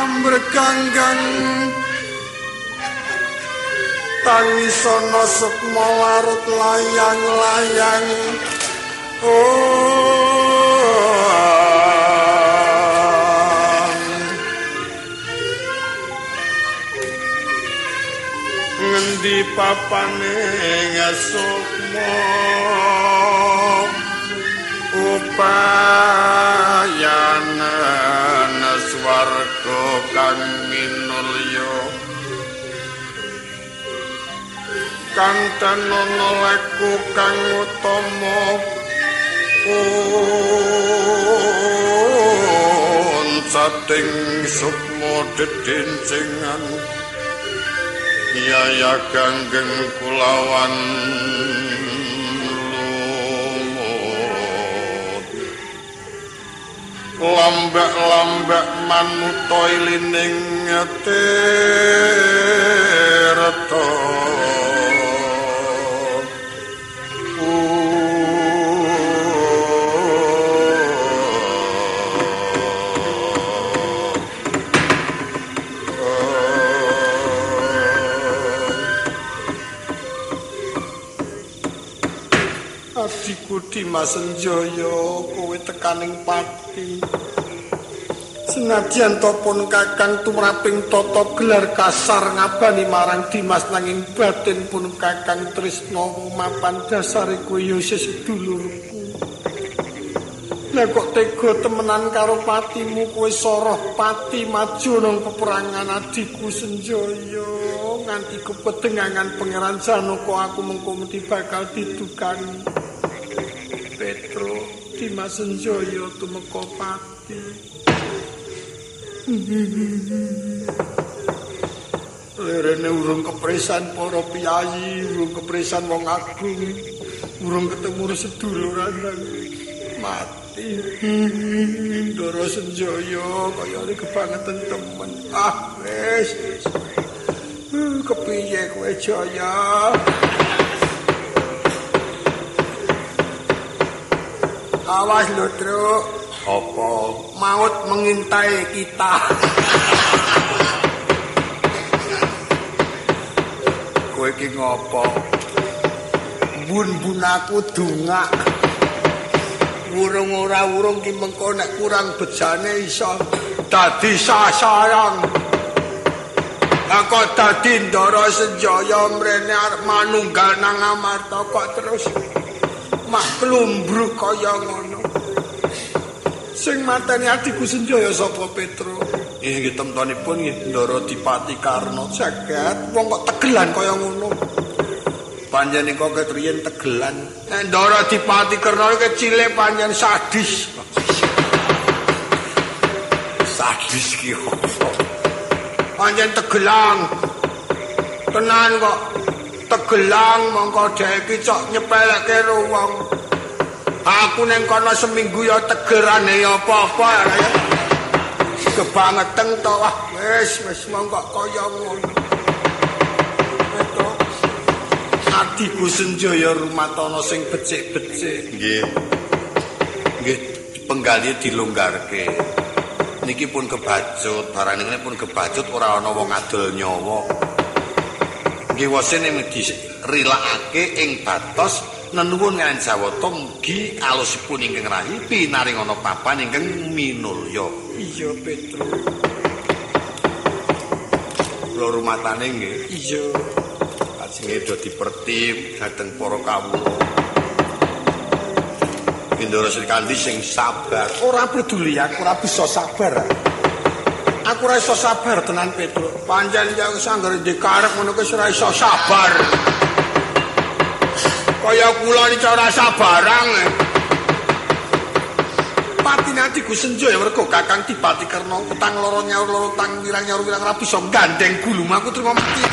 ambrganggang tangisana sukma larut layang-layang. Ngendi papane sukma upayanan swarga kang minulya kantenono leku kang utama uncating sukma dedencengan yaya ganggeng kulawan lumut lambak-lambak manuta ilining tirta. Adhiku Dimas Senjaya, kowe tekaning pati. Senadyan topon kakang tumraping tata gelar kasar ngabani marang Dimas nanging batin pun kakang tresna mapan dasare kowe ya isih sedulurku. Lah kok tega temenan karo patimu, kowe soroh pati maju nang peperangan adhiku Senjaya nganti kepedengangan Pangeran Janaka aku mengko mesti bakal didukani. Petro Dimas Senjaya tumeka pati. Lerene urung kepresan para piyayi, urung kepresan wong agung, urung ketemu seduluran mati. Ndara Senjaya kaya kebangetan temen. Ah wis. Kepiye kowe Jaya? Awas lho, Truk. Apa? Maut mengintai kita. Kowe iki ngopo? Bun-bun aku dongak. Wurung ora wurung ki mengko nek kurang bejane iso dadi sasaran. Lah kok dadi Ndara Senjaya mrene arep manunggal nang Amarta kok terus mak klumbruk kaya ngono. Sing mateni adhiku Senjaya sapa Petro? Nggih temtonipun nggih Ndara Dipati Karna. Jagat wong kok tegelan kaya ngono. Panjenengan kok riyen tegelan. Nek Ndara Dipati Karna kecile panjen sadis. Sadis ki opo? Panjen tegelang. Tenan kok tegelang mongko dhek iki cok nyepelekke wong. Aku ning kono seminggu ya tegerane ya apa-apa ya. Kebangeteng to wah wis wis mongko kaya ngono. Petro adhiku Senjaya rumatana sing becik-becik. Nggih. Nggih penggalih dilonggarke. Niki pun kebacut, barang niki pun kebacut ora ana wong adol nyawa. Nggih wose nek dirilakake ing batos nenuwun kaliyan Jawata mugi alusipun ingkang rahi pinaringana papan ingkang minulya. Iya Petro. Kula rumatane nggih. Iya. Kajenge do dipertip dhateng para kawula. Ndara Srikandi sing sabar. Ora peduli aku ora bisa sabar. Aku ora iso sabar tenan Petro. Pancen ya wis anggere dikarep ngono kuwi ora iso sabar. Kaya kula iki ora sabarang. Patine adhiku Senjaya mergo Kakang Dipati Karna utang loro nyaur loro tang wirang nyaur wirang ora bisa gandeng gulumu aku trimo mati.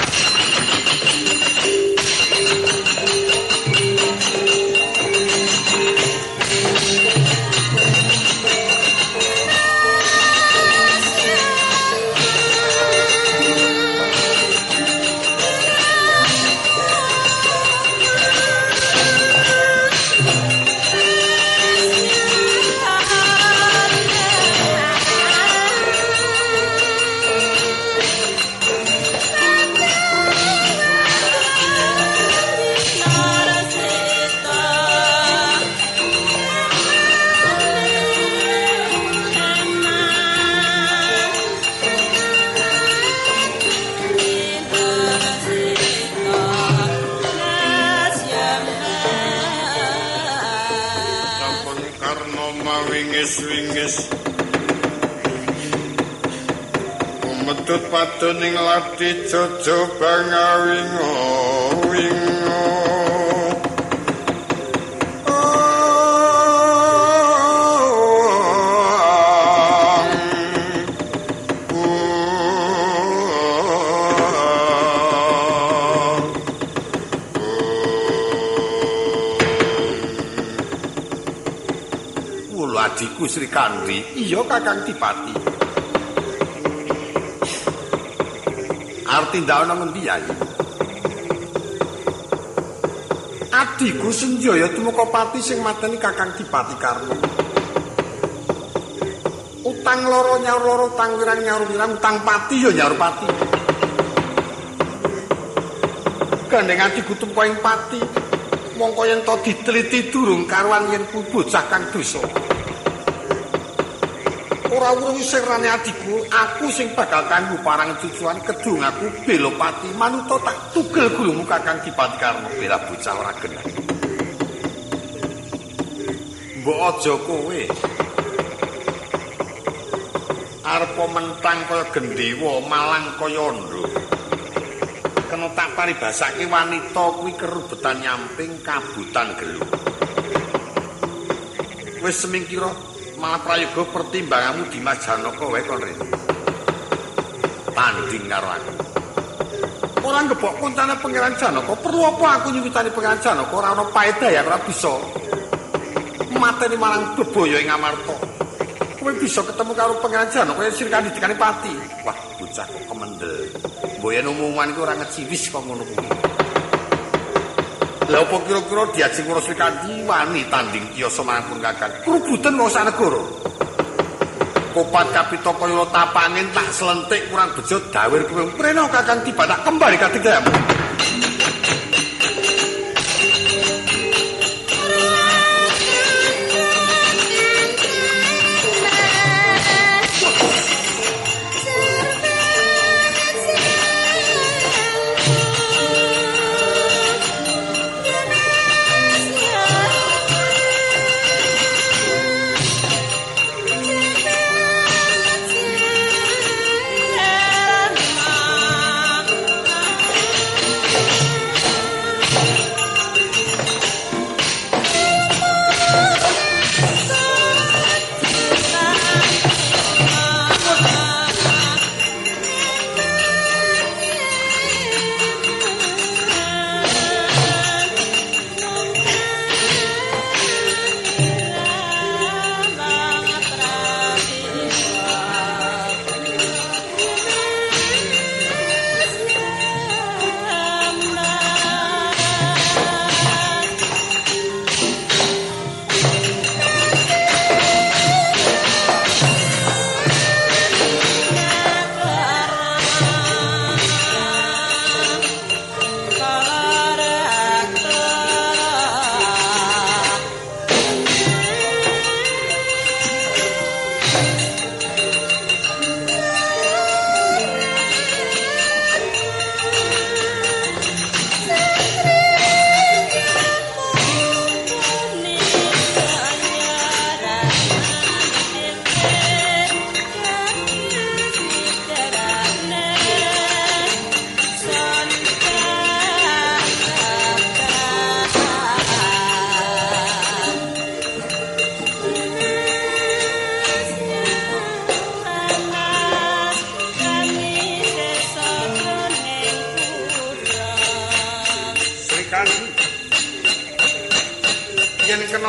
Mawingis-wingis Medut padoning lati jojo bangawingo wingo. Wulu adhiku Sri Kandi, iya Kakang Dipati. Arep tindak ana ngendi Yai? Adhiku Senjaya tumeka pati sing mateni Kakang Dipati Karna. Utang loro nyaur loro, utang wirang nyaur wirang, utang pati ya nyaur pati. Gandeng adhiku tumeka ing pati, mongko yen to diteliti durung karuan yen kuwi bocah kang dosa. Ora wurung sirane adhiku, aku sing bakal kanggo parang cucuan kedung aku bela pati manuta tak tugel gulumu Kakang Dipati Karna bela bocah ora genah. Mbok aja kowe. Arep mentang kaya gendhewa, malang kaya ndro. Kena tak paribasake wanita kuwi kerubetan nyamping kabutan gelo. Wis semingkira malah prayoga pertimbanganmu Dimas Janaka wae kon rene. Tanding karo aku. Ora ngebok koncane Pangeran Janaka, perlu apa aku nyuwitani Pangeran Janaka ora ana paedah ya ora bisa. Mateni marang bebaya ing Amarta. Kowe bisa ketemu karo Pangeran Janaka yen Sri Kandi dikane pati. Wah, bocah kok kemendel. Mbok yen umuman iku ora ngeciwis kok ngono kuwi. Lha apa kira-kira diajeng karo Sri Kandi wani tanding kiyasa marang pun Kakang. Krubuten wong sanegara. Kopat kapita kaya tapangin tak selentik kurang bejo dawir kowe. Prena Kakang tiba tak kembali katigdayamu.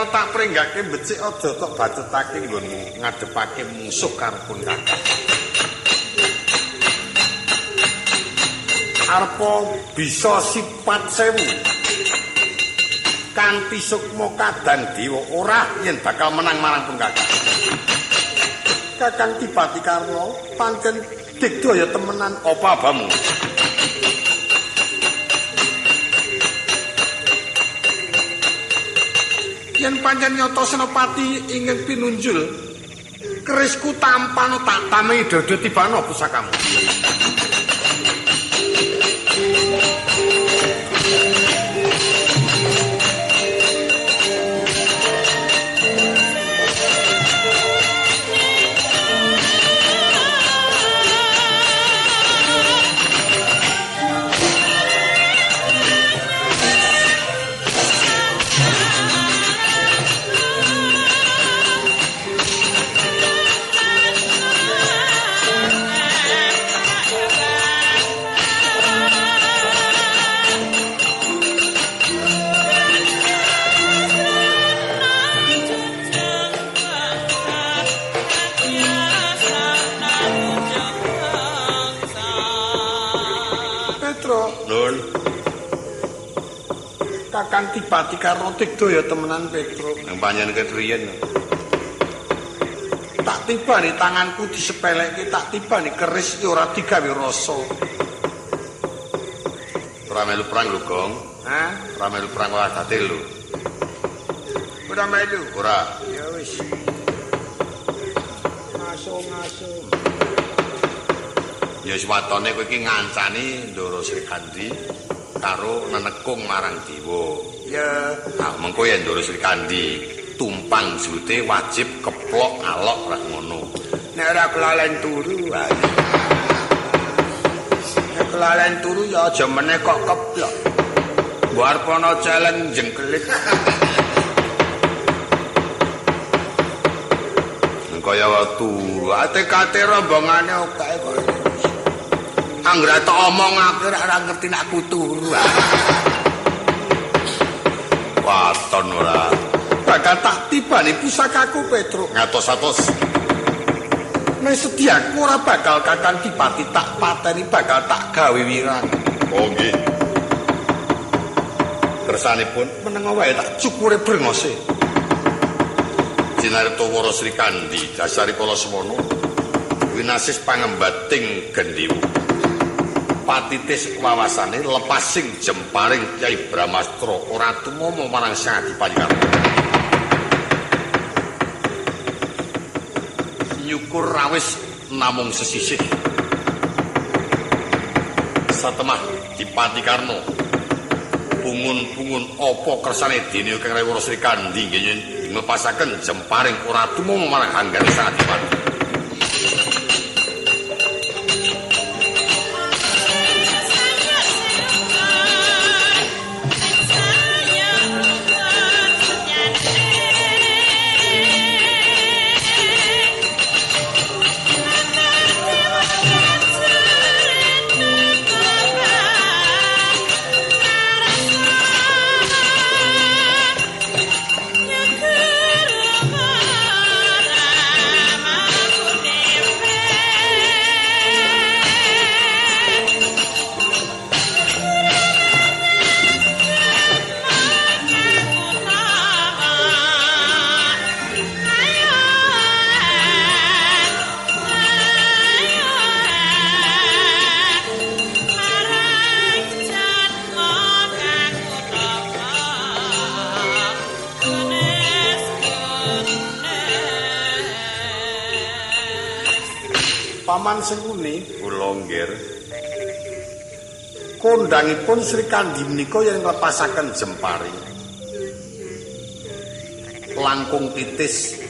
Tak pringgake becik aja tok bacetake nggonmu ngadepake musuh karo pun Kakang. Arepa bisa sipat sewu kanthi sukma kadang dewa ora yen bakal menang marang pun Kakang. Kakang Dipati Karna pancen digdaya temenan apa abamu? Yen pancen nyata Senopati ingkang pinunjul kerisku tampano tak tamengi dada tibano pusakamu. Kakang Dipati Karna digdaya temenan Petruk. Nang panjenengan ketriyen. Tak tibani tanganku disepelekke, tak tibani keris ora digawe rasa. Ora melu perang lho, Gong. Hah? Ora melu perang ora dadi lho. Ora melu. Ora. Ya wis. Ngaso-ngaso. Ya wis watone kowe iki ngancani Ndara Srikandhi karo nenekung marang dewa. Ya. Nah, mengko yen Ndara Srikandhi tumpang jute wajib keplok alok ra ngono. Nek ora kelalen turu wae. Nek kelalen turu ya aja meneh kok keplok. Mbok arep ana celeng jengkelit. Kaya turu ate-kate rombongane akeh kok. Angger tak omong aku ora ngerti nek aku turu. Waton ora. Bakal tak tibani pusakaku Petruk. Ngatos-atos. Nek sediaku ora bakal Kakang Dipati tak pateni, bakal tak gawe wirang. Oh nggih. Kersanipun menengo wae tak cukure brengose. Sinarta Wara Srikandhi dasari kala semono winasis pangembating Gendiwa. Patitis wawasane lepasing jemparing Kyai Brahmastra ora tumama marang Sang Adipati Karna. Nyukur rawis namung sesisih. Satemah Dipati Karna pungun-pungun apa kersane dene Kang Wara Srikandhi nggih nglepasaken jemparing ora tumama marang hanggane Sang Adipati. Paman Sengkuni kula nggih. Kondangipun Srikandhi menika yen nglepasaken jemparing langkung titis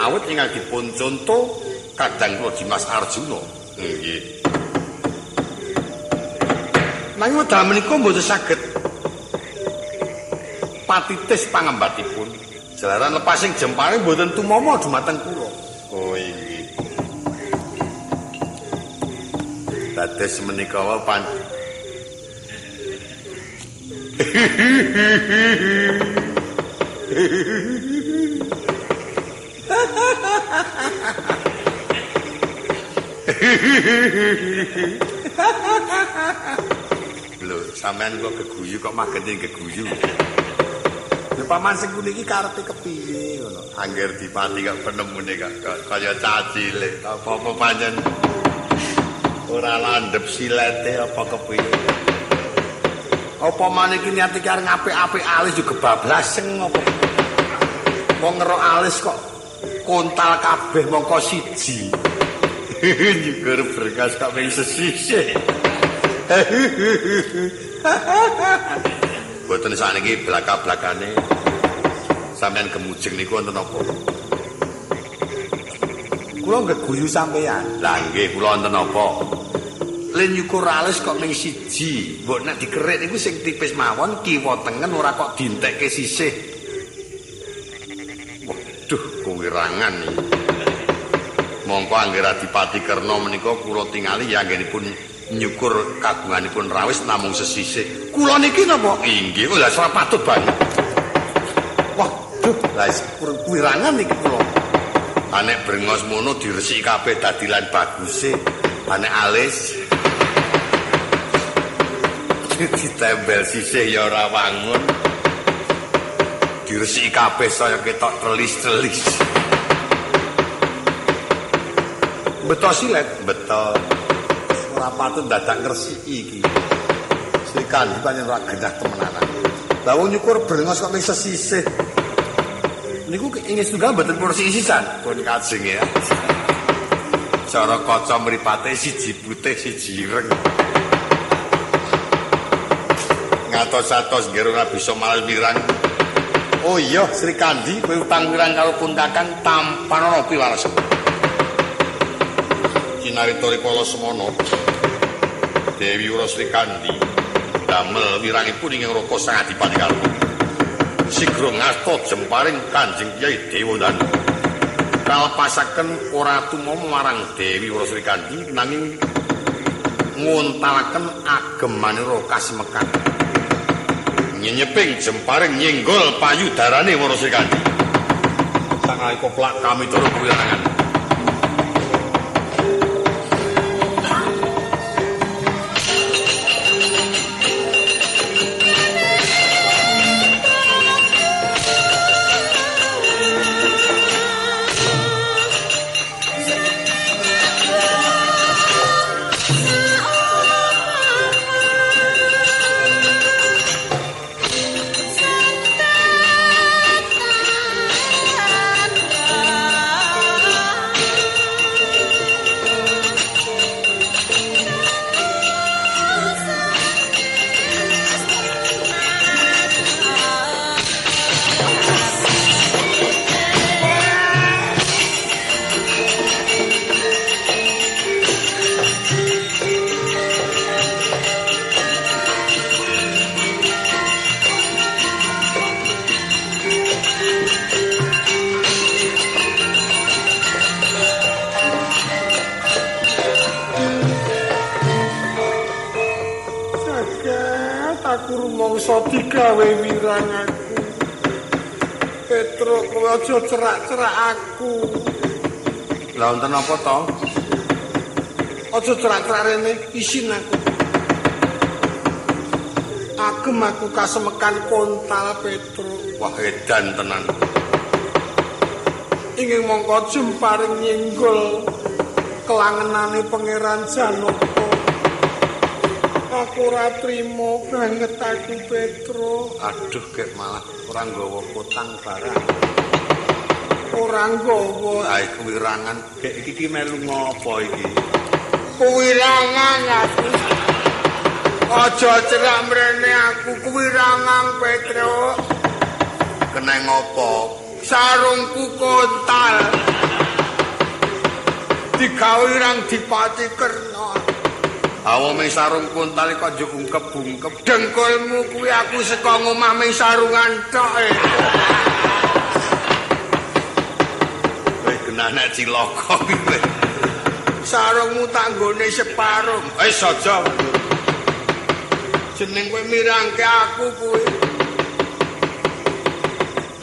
awit ingkang dipun conto kadang kula Dimas Arjuna. Nggih. Nanging wedal menika mboten saged patitis pangembatipun. Jalaran lepasing jemparing mboten tumama dumateng kula. Oh inggih. Dados menika wau pan Lho, sampean kok geguyu kok magete geguyu. Lho Paman Sengkuni iki karepe kepiye ngono? Angger dipati kok penemune kok kaya cacilik. Apa-apa pancen ora landhep silete apa kepiye. Apa maneh iki niat iki arep ngapik-apik alis yo kebablasen apa. Wong ngerok alis kok kontal kabeh mongko siji. Nyukur berkas kok mung sesisih. Boten sakniki blaka-blakane sampean gemujeng niku wonten apa? Kula ngeguyu sampean. Lah nggih kula wonten apa? Le nyukur alis kok ming siji. Mbok nek dikerik niku sing tipis mawon kiwa tengen ora kok dintekke sisih. Waduh, kuwirangan iki. Mongko angger Adipati Karna menika kula tingali ya anggenipun nyukur kagunganipun rawis namung sesisih. Kula niki napa? Inggih, lha ora patut banget. Waduh, lha kuwirangan niki kula. Anek brengos mono diresiki kabeh dadi lan baguse. Anek alis Ditembel sisih ya ora wangun. Diresiki kabeh saya ketok telis-telis. Beto silet, beto. Ora patut dadak ngresiki iki. Srikandi pancen ora genah temenanan. Lah wong nyukur brengos kok mung sesisih. Niku ingin setunggal mboten pun sisan. Pun kajeng ya. Cara kaca mripate siji putih siji ireng. Ngatos-atos nggih ora bisa malah wirang. Oh iya Srikandi kowe utang wirang karo pun Kakang tampanono piwales. Cinarita rikala semono Dewi Wura Srikandi damel wirangipun ing Raka Sang Adipati Karna. Sigra ngasta jemparing Kanjeng Kyai Dewandana. Kalepasaken ora tumama marang Dewi Wura Srikandi nanging nguntalaken agemanira kasemekan. Nyenyeping jemparing nyenggol payudarane Wara Srikandi. Sangalika plak kamicara kuwirangan. Digawe wirang aku. Petruk kowe aja cerak-cerak aku. Lah wonten apa to? Aja cerak-cerak rene, isin aku. Agem aku kasemekan kontal Petruk. Wah edan tenan. Ingin mongko jemparing nyenggol kelangenane Pangeran Janaka. Aku ora trimo banget aku Petro. Aduh kek malah ora nggawa kotang barang. Ora nggawa. Ae kuwirangan. Kek iki ki melu ngopo iki? Kuwirangan aku. Aja cerak mrene aku kuwirangan Petro. Kena ngopo? Sarungku kontal. Digawe wirang Dipati Kerna. Awa ming sarung kontal kok njuk ungkep-ungkep. Dengkulmu kuwi aku saka ngomah ming sarungan tok. Kowe genah nek cilaka kowe. Sarungmu tak nggone separo. Wis aja. Jeneng kowe mirangke aku kuwi.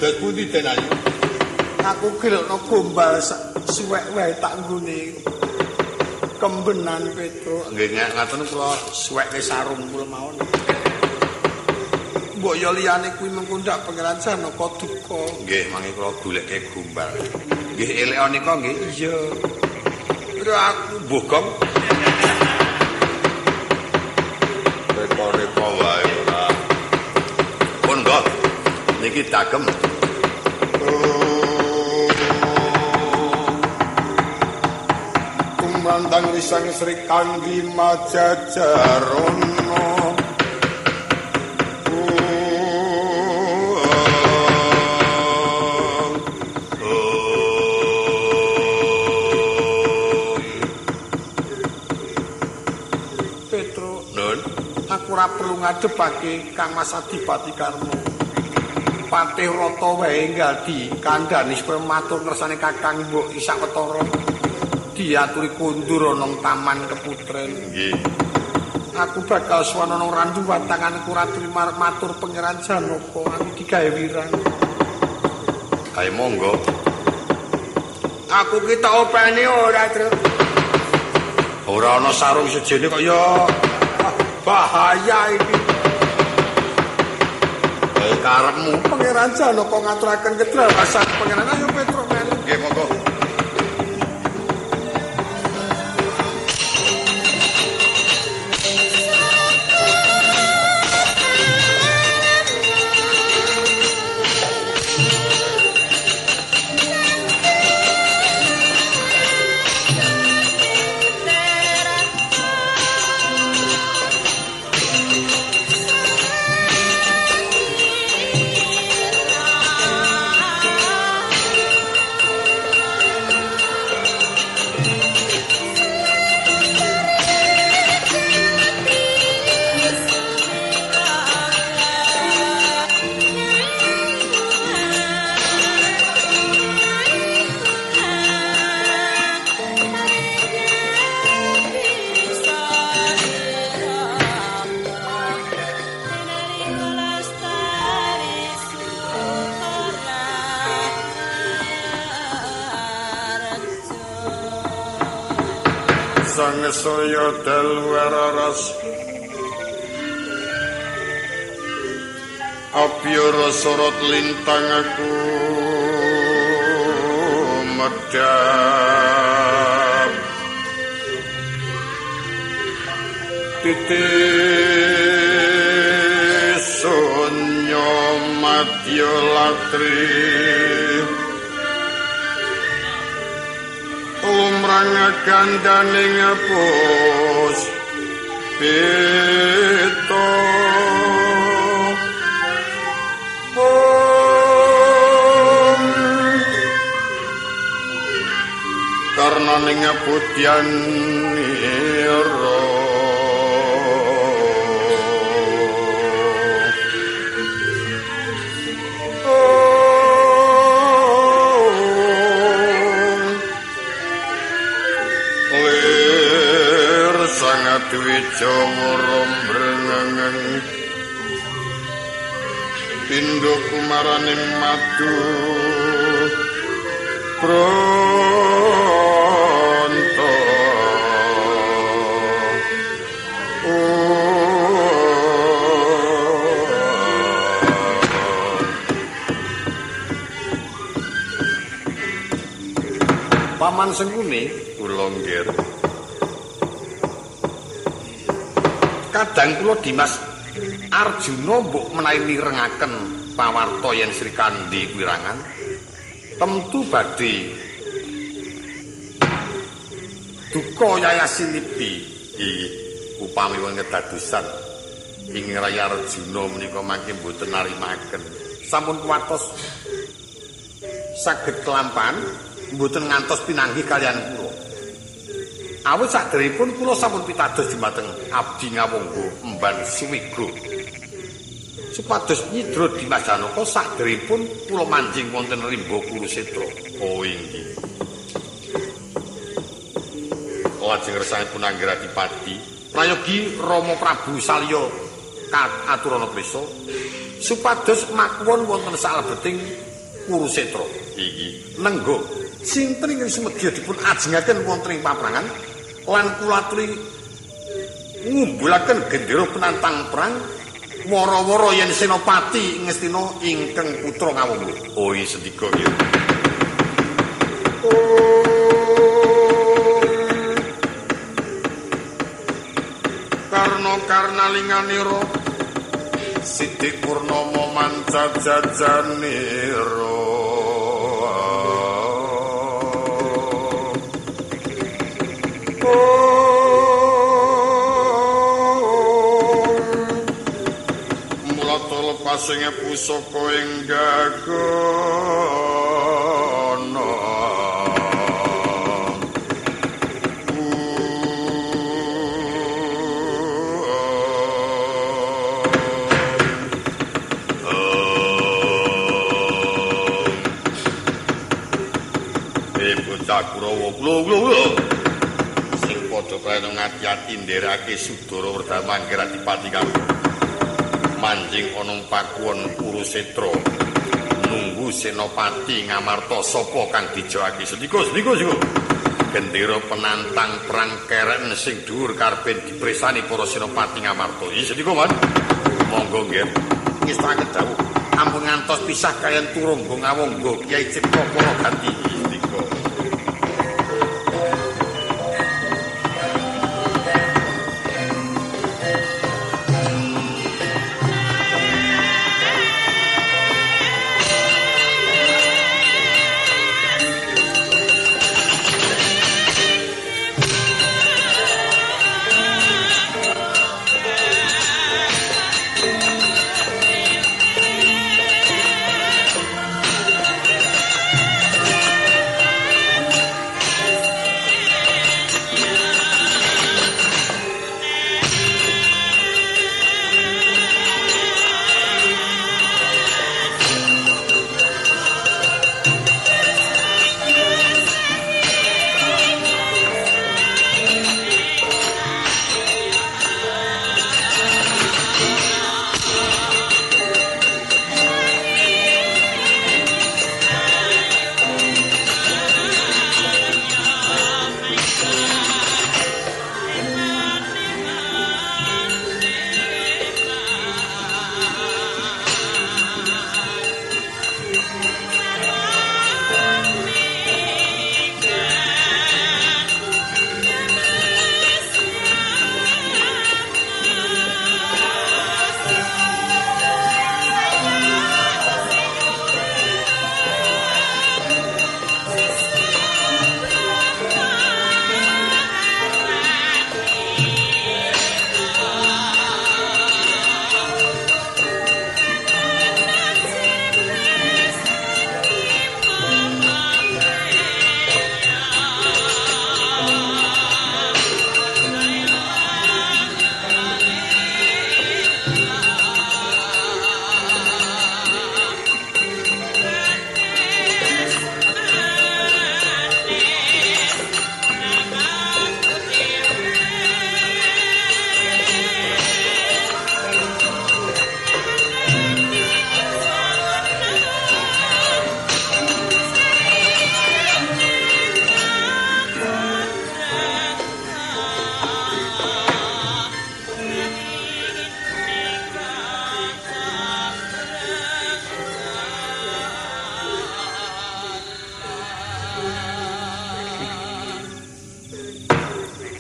Dad pundi Den Ayu? Aku gelokno gombal suwek wae tak nggone. Kembenan Petro. Nggih nek ngaten kula suwekke sarung kula mawon. Mbok ya liyane kuwi mengko ndak Pangeran Janaka duka. Nggih, mangke kula goleke gombal. Nggih elek nika nggih. Iya. Terus aku bogong. Reko-reko wae ora. Pun nggih. Niki dagem. Kumandang risang Srikandi Majajarono. Petro, Nun, aku ora perlu ngadepake Kang Mas Adipati Karma. Patih Rata wae enggal dikandhani supaya matur ngersane Kakang mbok isak ketara. Diaturi kondur ana taman keputren. Nggih. Aku bakal sowan ana randu watanganku raturi matur Pangeran Janaka aku digawe wirang. Ayo monggo. Aku ki tak openi ora, Truk. Ora ana sarung sejene kok ya bahaya iki. Karepmu Pangeran Janaka ngaturaken kedrawasan Pangeran. Ayo Petruk melu. Nggih monggo. Saya dalu raras abyara sorot lintang aku medhap titis sunyo madya latri lumrang gandane ngepus pito karna ning putyan ira Dwijawara mbrengeng pindha kumaraning madu pronto. Paman Sengkuni kula nggih. Kadang kula Dimas Arjuna mbok menawi mirengaken pawarta yen Srikandhi wirangan temtu badhe duka yayasinipi. Inggih, upami wonten kedadosan ing Raya Arjuna menika mangke mboten narimaken. Sampun kuwatos saged kelampahan mboten ngantos pinanggih kaliyan kula. Awit saderepun kula sampun pitados dumateng abdi Ngawangga emban Suwigra. Supados nyidra Dimas Janaka saderepun kula manjing wonten rimba Kurusetra. Oh inggih. Lajeng kersanipun Anggiradipati prayogi Rama Prabu Salya katurana prisa supados makwon wonten salebeting Kurusetra. Inggih. Nenggo sinten ingkang sumedya dipun ajengaken wonten ing paprangan lan kula aturi ngumbulaken gendera penantang perang wara-wara yen senopati Ngastina ingkang putra Ngawangga. Oh iya sendika nggih. Karna karnalinganira Sidik Purnama manca jajanira. Mulata lepasing pusaka ing gagana. Bocah Kurawa kula sing padha prayana ngati-ati nderake Sudara Werdama Anggiradipati kang manjing ana pakuwon Kurusetra nunggu senopati Ngamarta sapa kang dijawake. Sendika sendika sendika. Gendera penantang perang kereken sing dhuwur karepe dipresani para senopati Ngamarta. Iya sendika, Man. Monggo nggih. Ngestakaken dawuh. Ampun ngantos pisah kaliyan Turangga Ngawangga Kyai Cipta para ganti istika.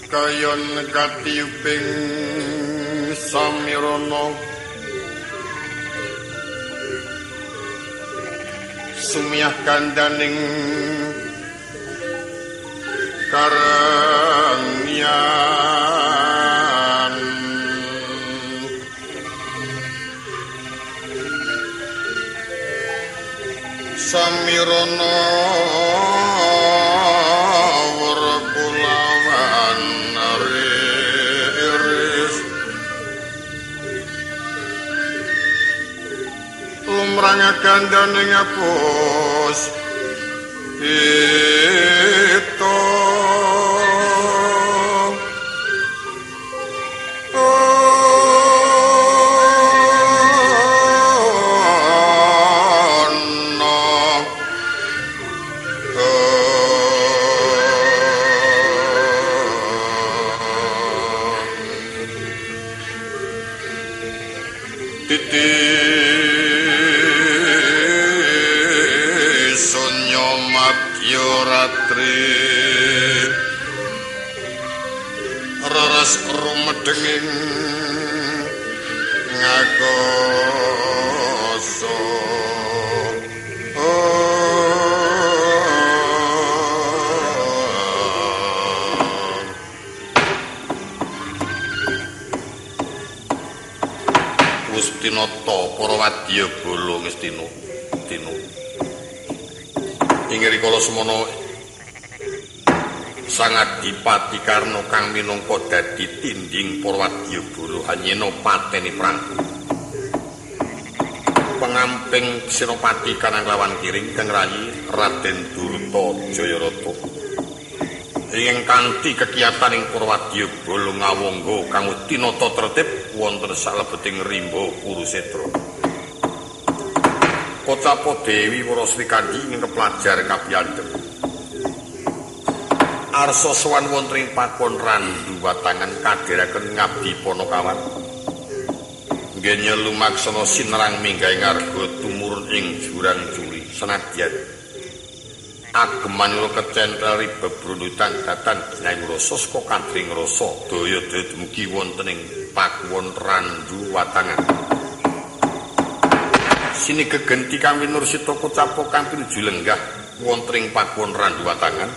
Kayon katiyuping samirana sumiyah kandaning karangyan samirana lumrang kandhane ngapus itu raras rumedenging ngakoso Gustinata para wadya bala Ngastina Dina ing rikala semana Sang Adipati Karna kang minangka dadi tinding para wadya bala hanyena pateni perang. Pengamping Senopati kanan lawan kiring kang rayi Raden Durta Jayarata. Ing kanthi kekiyatan ing para wadya bala ngawangga kang tinata tertib wonten salebeting rimba Kurusetra. Kocapa Dewi para Srikandhi ing kepelajar kapiyandhem. Arsa sowan wonten ing pakon Randu Watangan kadheraken ngabdi Panakawan. Nggenya lumaksana sinerang minggah ing arga tumurun ing jurang juri senadyan agemanira kecentel bebrundutan datan dinayu rasa saka kadring rasa daya-daya dumugi wonten ing Pakuwon Randu Watangan. Sini gegenti kang winursita kocapo kang pinuju lenggah wonten ing Pakuwon Randu Watangan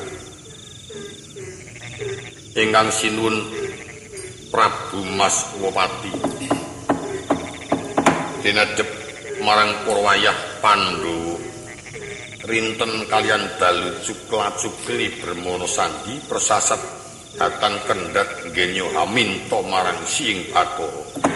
ingkang sinuwun Prabu Mas Wopati dinadhep marang para wayah Pandhawa rinten kalian dalu cukla-cukli bermono sandi persasat datang kendhat genyo haminto marang Siing Bathara.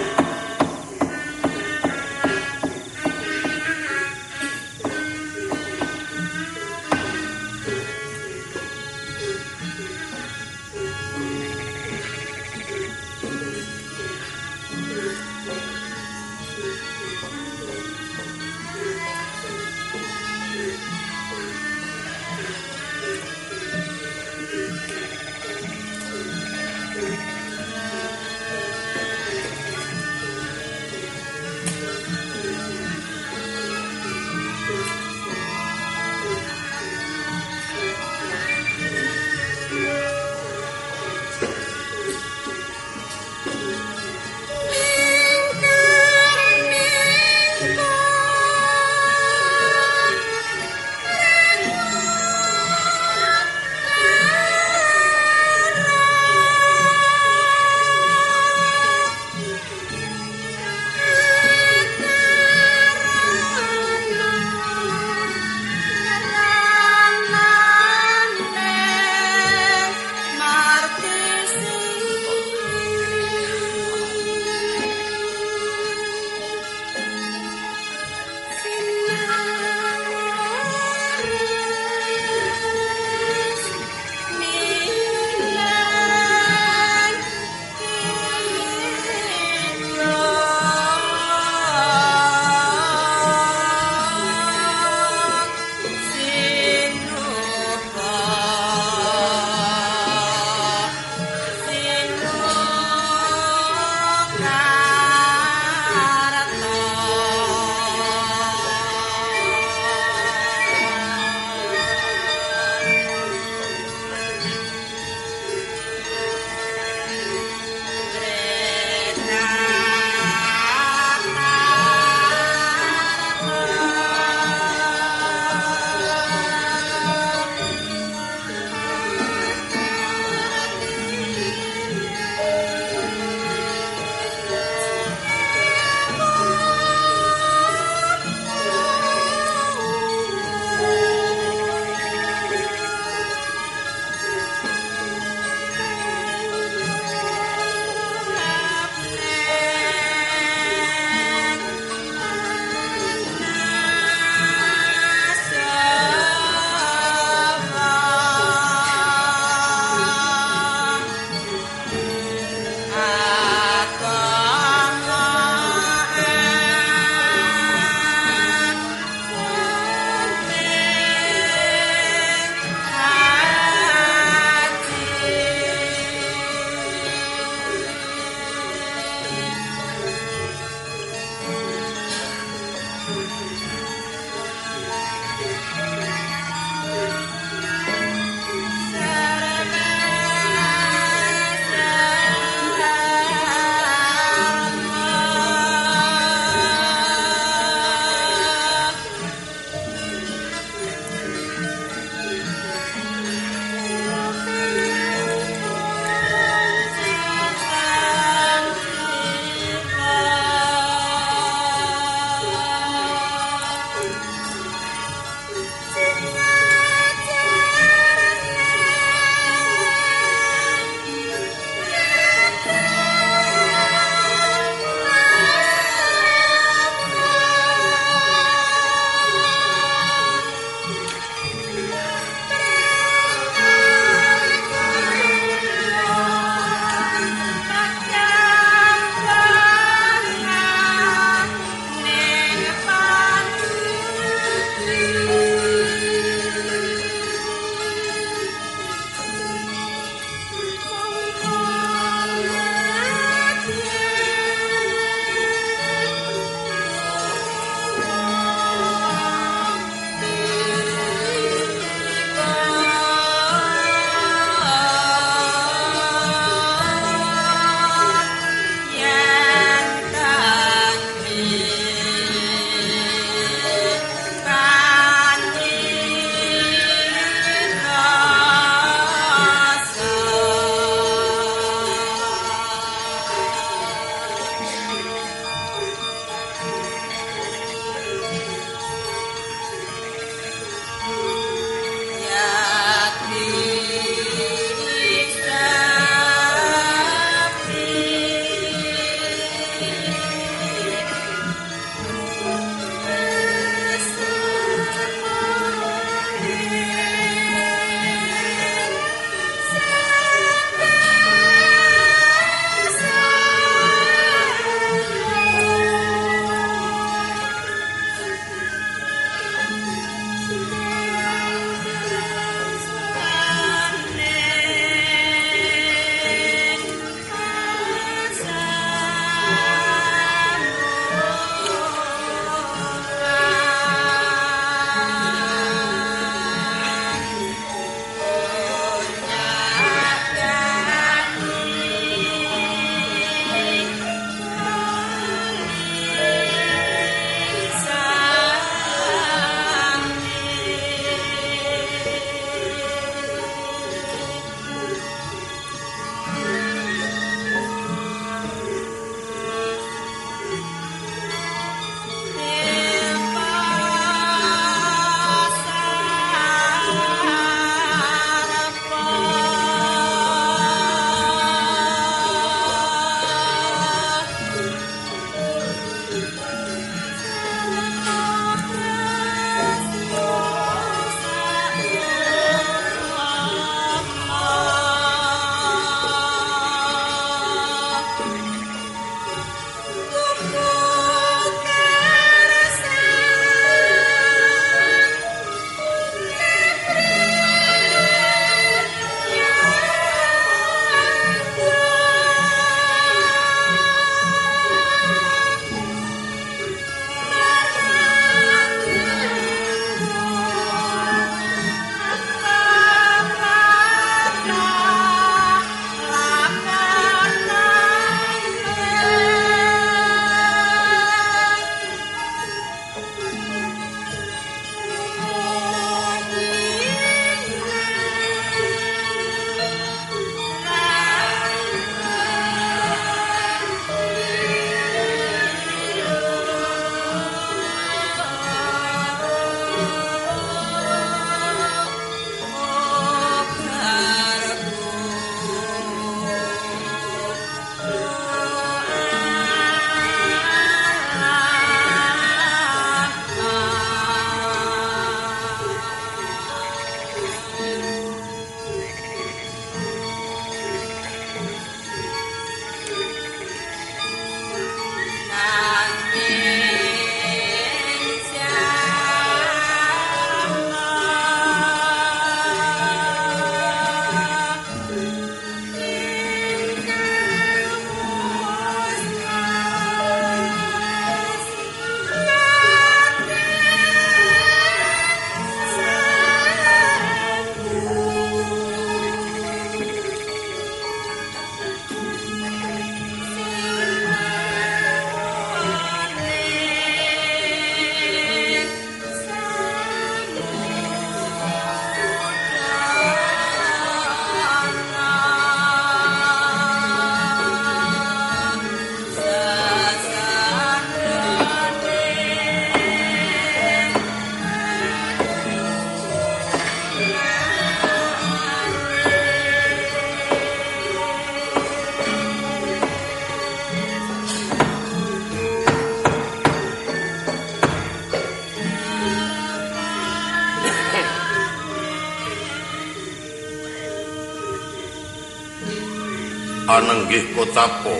Anenggih kocapa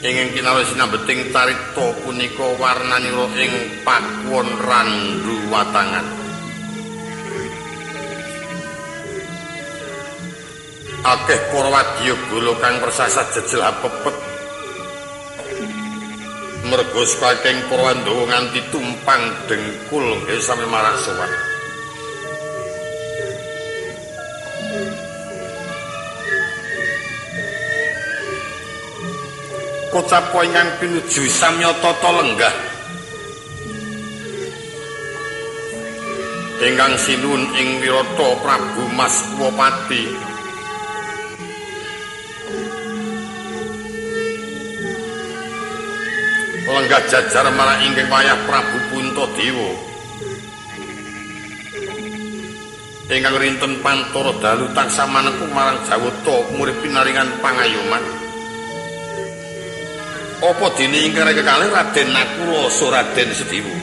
ingkang kinawis sinambeting carita punika warnanira ing Pakuwon Randu Watangan. Akeh para wadyabala kang persasat jejel pepet merga saking para Pandhawa nganti tumpang dengkul nggih sami marang sowan. Kocapa ingkang pinuju samya tata lenggah ingkang sinuwun ing wirata Prabu Maswapati. Lenggah jajar marang ingkang wayah Prabu Puntadewa ingkang rinten pantara dalu tansah manengkung marang Jawata murih pinaringan pangayoman. Apa dene ingkang kekalih Raden Nakula saha Raden Sediwa.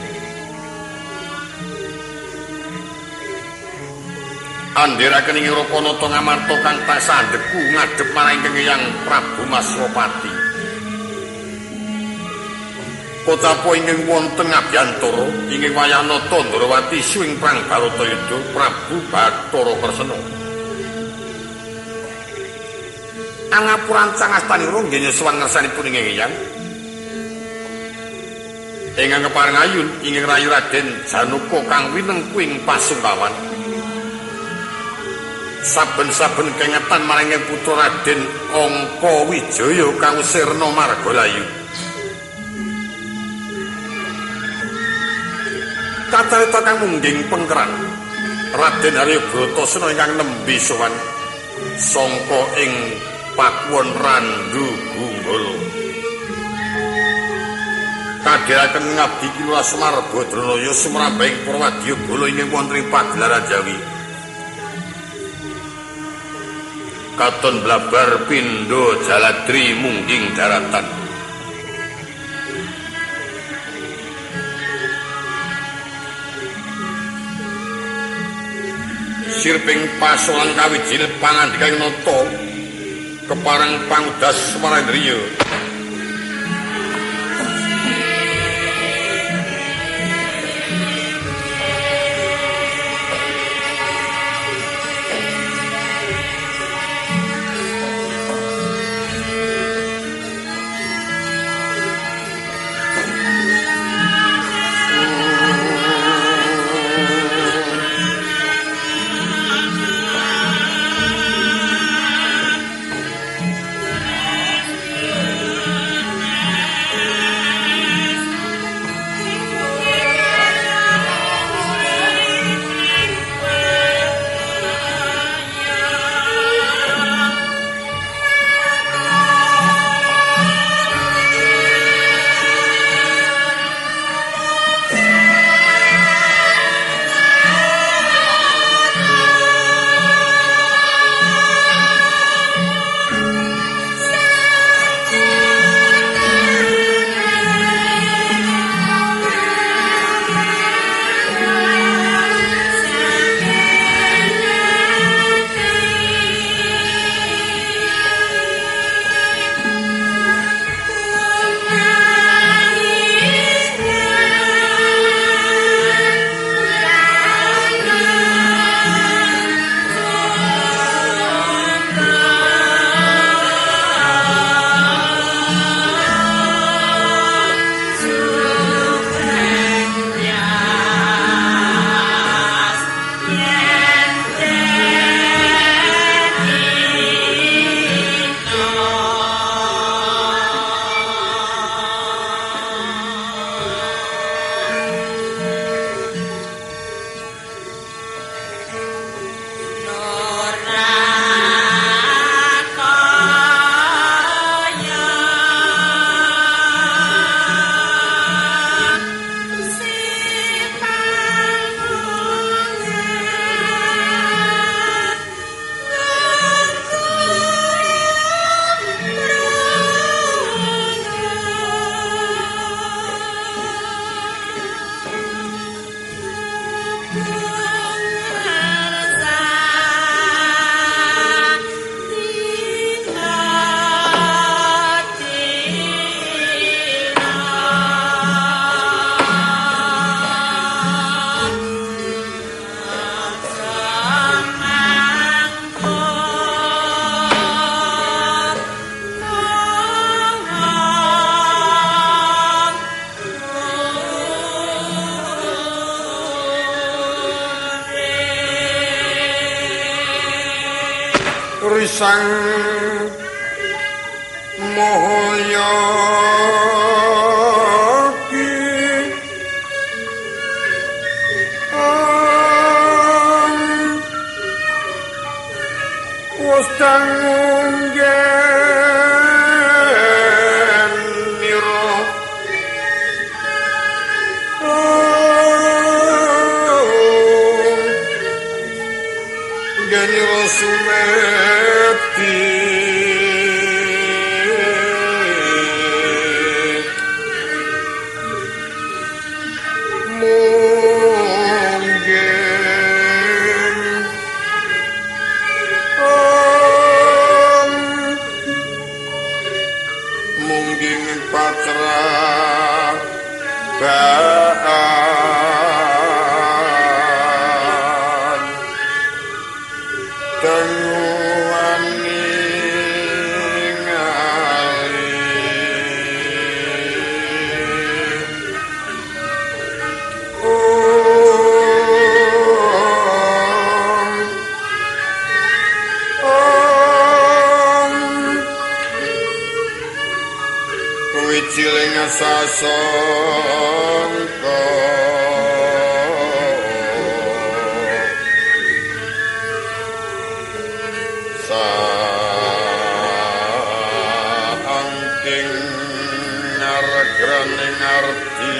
Andheraken ing Rapanata Ngamarta kang tansah ndeku ngadhep marang ingkang Eyang Prabu Maswapati. Kocapa ingkang wonten ngabiyantara ingkang wayah nata Ndrawati suwing perang Baratayuda Prabu Bathara Kresna. Angapurancang astanira nggih nyesuwan ngersanipun ingkang Eyang. Ingkang kepareng ayun ingkang rayi Raden Janaka kang winengku ing pasungkawan. Saben-saben kengetan marang ingkang putra Raden Angka Wijaya kang sirna margalayu. Kacarita kang mungging pengkeran Raden Arya Bratasena ingkang nembe sowan sangka ing Pakuwon Randu Gunggala. Kadhiraken ngabdi Ki Semar Badranaya sumrambahing para wadyabala ingkang wonten ing pagelaran Jawi. Katon blabar pindha jaladri mungging daratan. Sirping pasolan kawijil pangandikaning nata kepareng pangudas Smarendriya. Risang Mahayaki Sasangka saangking ngaregrane ngarti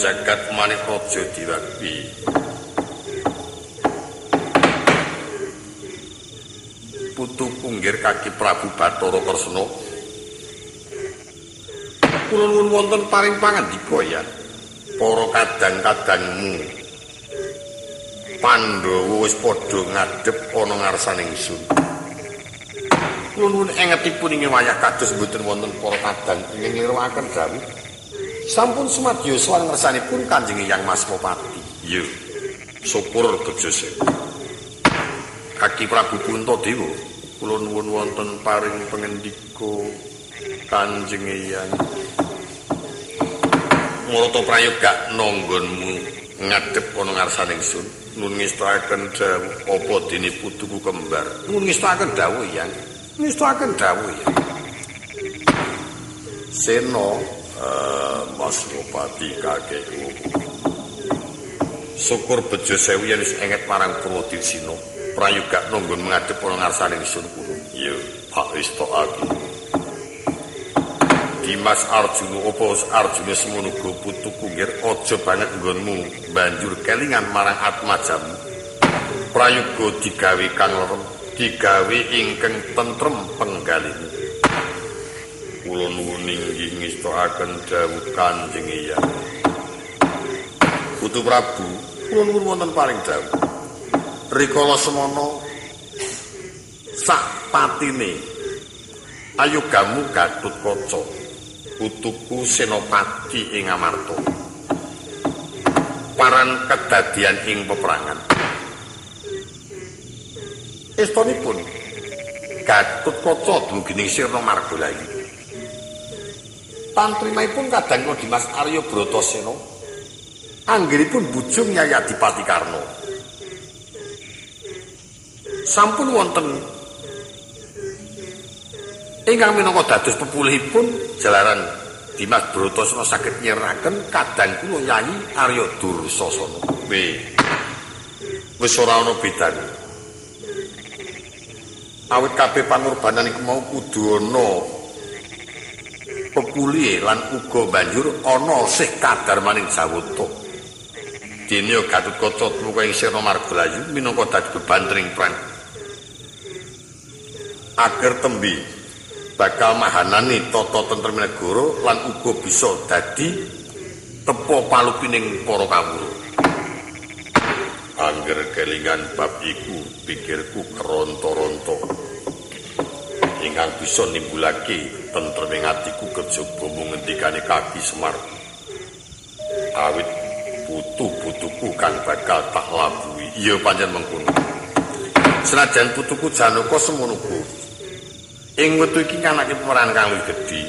jagat manik raja diwakti putu punggir kaki Prabu Bathara Kresna. Kula nuwun wonten paring pangandika ya para kadang-kadangmu Pandhawa wis padha ngadhep ana ngarsane ingsun. Kula nuwun engetipun ing wayah kados mboten wonten para kadang ingkang ngliruaken dawuh. Sampun sumadyo sowan ngersanipun Kanjeng Hyang Masmopati. Iya. Syukur bejo sewu. Kaki Prabu Puntadewa, kula nuwun wonten paring pangendika Kanjeng Hyang. Marata prayoga nanggonmu ngadhep ana ngarsane ingsun, nuwun ngestakaken dawuh apa dene putuku kembar. Nuwun ngestakaken dawuh Hyang. Ngestakaken dawuh Hyang. Sena Masmopati kakekku. Syukur bejo sewu yen wis enget marang Purwodisina. Prayoga nanggon ngadhep ana ngarsane ingsun kula. Iya, tak estokake. Dimas Arjuna apa Arjuna semono uga putuku nggir aja banget nggonmu banjur kelingan marang atmajamu. Prayoga digawe kang lerem, digawe ingkang tentrem penggalihmu. Kula nuwun inggih ngestakaken dawuh Kanjeng Hyang. Putu Prabu, kula nuwun wonten paring dawuh. Rikala semono sak patine ayogamu Gatotkaca putuku senopati ing Amarta. Paran kedadian ing peperangan. Estonipun Gatotkaca dumugi ing Sirna Margalayu. Tantrimaipun kadang kula Dimas Arya Bratasena anggenipun bujung Nyai Adipati Karna. Sampun wonten ingkang minangka dados pepulihipun jalaran Dimas Bratasena saged nyeraken kadang kula Nyai Arya Dursasana. Wis ora ana bedane. Awit kabeh pangorbanan iku mau kudu ana pepulihe lan uga banjur ana sih kadarmaning jawata. Dene Gatotkaca tumuka ing Sirna Margalayu minangka dadi bebantring perang. Agar tembi bakal mahanani tata tentrem negara lan uga bisa dadi tepa palupining para kawula. Angger kelingan bab iku pikirku keronto-ronto. Ingkang bisa nimbulake tentreming atiku kejaba mung ngendikane Kaki Semar. Awit Putu-putuku kang bakal tak labuhi. Iya pancen mengkono. Senajan putuku Janaka semono uga. Ing wektu iki nganake peperangan kang luwih gedhe.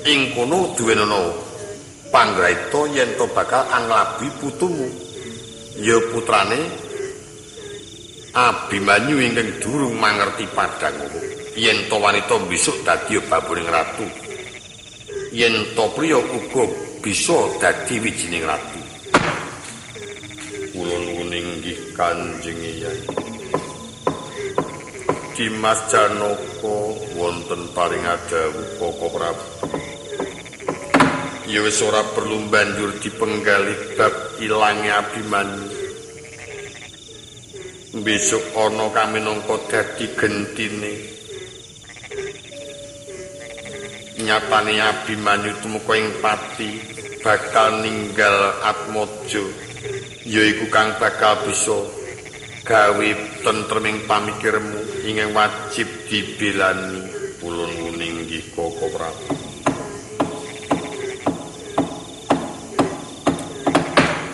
Ing kono duwenono panggraita yen to bakal anglabuhi putumu. Ya putrane Abimanyu ingkang durung mangerti padhang. Yen to wanita besok dadi babuning ratu. Yen to priya uga bisa dadi wijining ratu. Kula nuwun inggih Kanjeng Eyang. Dimas Janaka wonten paring dawuh Koko Prabu. Ya wis ora perlu banjur dipenggalih bab ilange Abimanyu. Besok ana kaminangka dadi gentine. Nyatane Abimanyu tumeka ing pati bakal ninggal Atmaja, yaiku kang bakal bisa gawe tentreming pamikirmu ingkang wajib dibelani. Kula nuwun inggih Koko Prabu.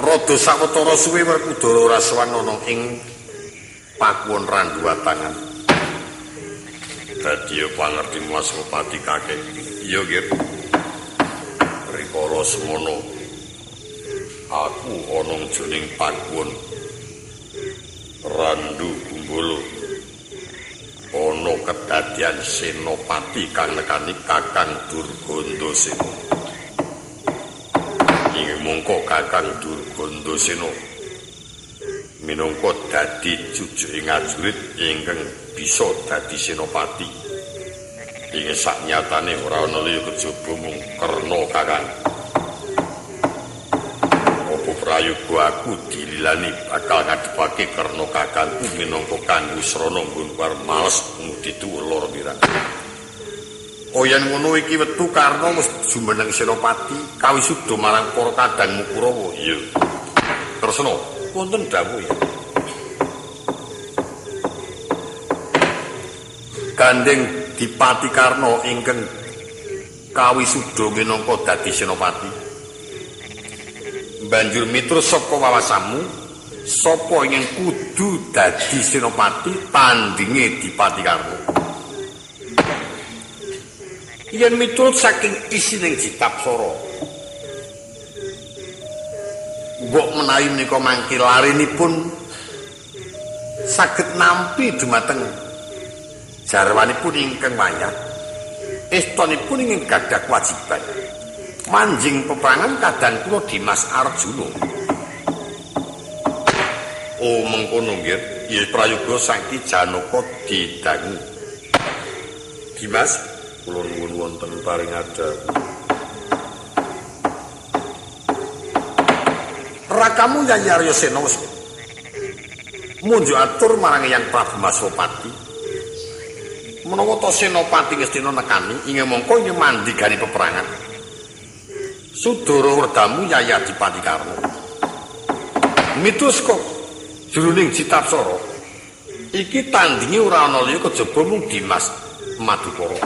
Rada sawetara suwe Werkudara ora sowan ana ing Pakuwon Randuwatangan. Dadi pangertimu Aswapati kakek. Iya, Gir. Rikala semono aku ana jroning Pakuwon Randu Gumbala. Ana kedadian senopati kang nekani Kakang Durgandasena. Ing mongko Kakang Durgandasena minangka dadi jujuking ajurit ingkang bisa dadi senopati. Ing saknyatane ora ana liya kejaba mung Karna Kakang. Apa prayoga aku dililani bakal ngadepake Karna Kakangku minangka kanggo srana nggon arep males nguditu lor pirang. Oh yen ngono iki wetu Karna wis jumeneng senopati kawisuda marang para kadangmu Kurawa. Iya. Kresna wonten dawuh ya. Gandeng Dipati Karna ingkang kawisuda minangka dadi senopati. Banjur miturut saka wawasanmu, sapa ingkang kudu dadi senopati tandinge Dipati Karna? Yen miturut saking isining Jitapsara, mbok menawi menika mangke larinipun saged nampi dumateng jarwanipun ingkang wayah, estonipun ingkang gadah kewajiban manjing peperangan kadang kula Dimas Arjuna. Oh mengkono nggih, ya prayoga saiki Janaka didangu. Dimas, kula nuwun wonten paring dawuh. Rakamu Yayi Aryasena wis munjuk atur marang Eyang Prabu Maswapati. Menawa ta senopati Ngastina nekani ing mongko ing mandhigani peperangan. Sudara werdamu Yayi Adipati Karna. Mitus kok jroning Jitapsara iki tandinge ora ana liya kejaba mung Dimas Madukara.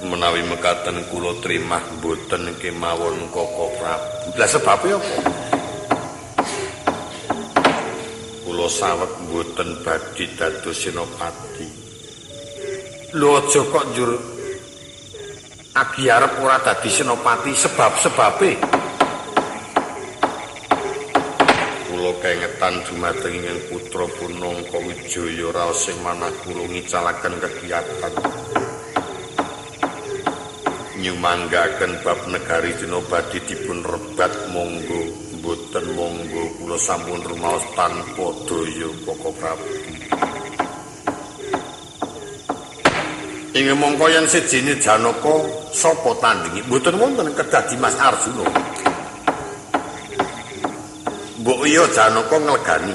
Menawi mekaten kula trimah mboten kemawon Koko Prabu. Lah sebabe apa? Kula saweg mboten badhe dados senopati. Lho aja kok njur agi arep ora dadi senopati sebab-sebabe. Kula kengetan dumateng ingkang putra Punangka Wijaya raos sing manah kula ngicalaken kegiatan nyumanggaken bab negari dina badhe dipun rebat monggo mboten monggo kula sampun rumaos tanpa daya Koko Prabu. Ing mongko yen sejene Janaka sapa tandingi mboten wonten kedah Dimas Arjuna. Mbok iya Janaka nglegani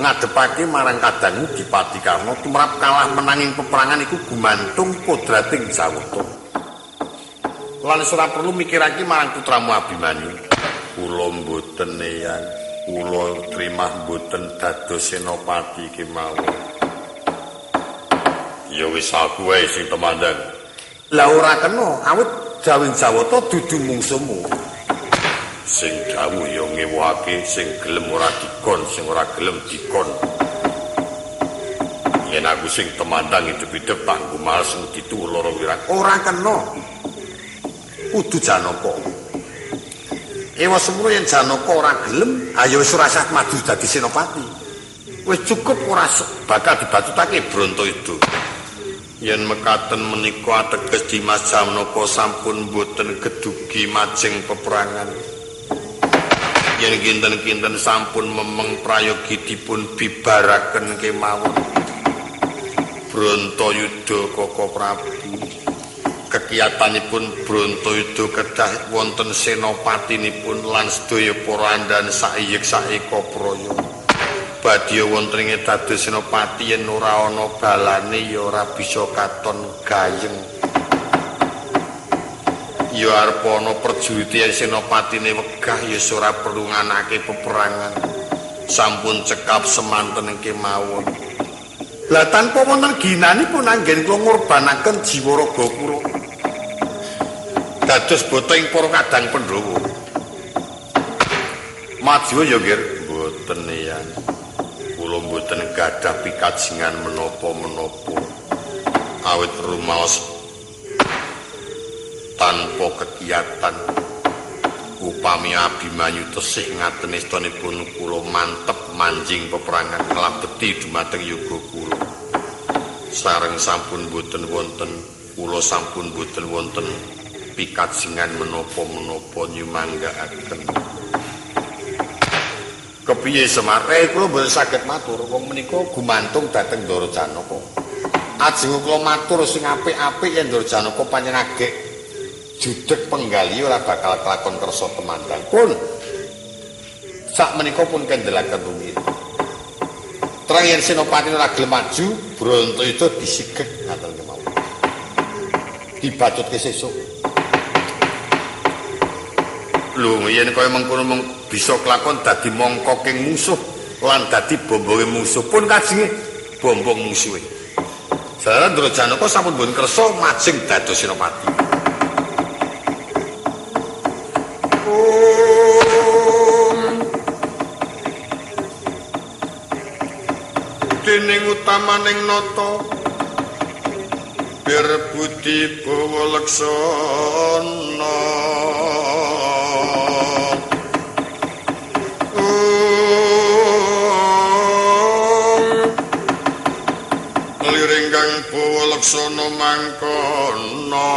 ngadepake marang kadangmu Dipati Karna tumrap kalah menanging peperangan iku gumantung kodrating Jawata. Lan ora perlu mikirake marang putramu Abimanyu. Kula mboten eyang, kula trimah mboten dados senopati kemawon. Ya wis aku wae sing temandang. Lah ora kena, awit Jawing Jawata dudu mungsuhmu. Sing dawuh ya ngewake, sing gelem ora dikon, sing ora gelem dikon. Yen aku sing temandang hidup-hidup tak nggo males ditu loro wirang. Ora kena. Kudu Janaka. Ewa semono yen Janaka ora gelem, ayo wis ora sah maju dadi senopati. Wis cukup ora bakal dibacutake Brontoyuda. Yen mekaten menika ateges Dimas Janaka sampun boten gedugi majeng peperangan. Yen kinten-kinten sampun memeng prayogi dipun bibaraken kemawon. Brontoyuda Koko Prabu. Kekiyatanipun Brontoyuda kedah wonten senopatinipun lan sedaya para andhan saiyek saeka praya. Badya wonten ing dados senopati yen ora ana balane ya ora bisa katon gayeng. Ya arep ana prajurit yen senopatine wegah ya ora perlu nganake peperangan. Sampun cekap semanten kemawon. Lah tanpa wonten ginanipun anggen kula ngurbanaken jiwa raga kula. Dados bota ing para kadang Pandhawa. Maju ya nggih, mboten ya. Kula mboten gadah pikajengan menapa-menapa. Awit rumaos tanpa kegiatan. Upami Abimanyu tesih ngaten istanipun kula mantep manjing peperangan nglabeti dumateng yoga kula. Sareng sampun boten wonten, kula sampun boten wonten pikajengan menapa-menapa nyumanggaaken. Kepiye Semar? Kula mboten saged matur, wong menika gumantung dhateng Ndara Janaka. Ajeng kula matur sing apik-apik yen Ndara Janaka pancen agek judeg penggali ora bakal kelakon kersa temandang. Pun sak menika pun kendelaken rumiyin. Terang yen senopati ora gelem maju, Brontoyuda disigek ngaten kemawon. Dibacutke sesuk. Lho yen kaya mengkono mung bisa kelakon dadi mongkoking musuh lan dadi bombonge musuh pun kajenge bombong musuhe. Jalaran Ndara Janaka sampun boten kersa majeng dados senopati. Dening utamaning nata bir budi bawa laksana. Liring kang bawa laksana mangkono.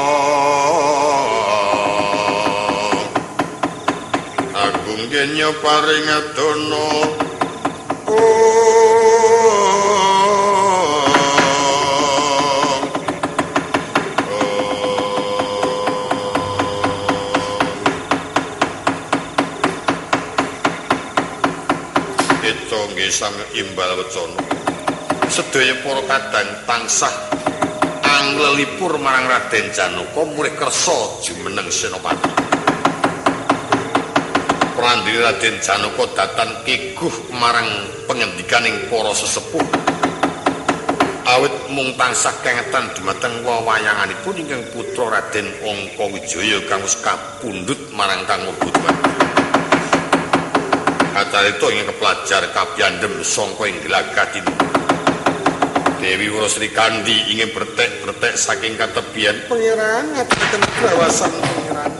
Agung kenya paring adono. Sami imbal wecana. Sedaya para kadang tansah anglelipur marang Raden Janaka murih kersa jumeneng senopati. Prandiri Raden Janaka datan keguh marang pengendikaning para sesepuh. Awit mung tansah kengetan dumateng wewayanganipun ingkang putra Raden Angkawijaya kang wis kapundhut marang Kang Werkudara. Kacarita ingkang kepelajar kapyandhem sangka ing glagah dina. Dewi Wara Sri Kandi ingin bertek-bertek saking katebian pangeran ngataken kawasan pangeran.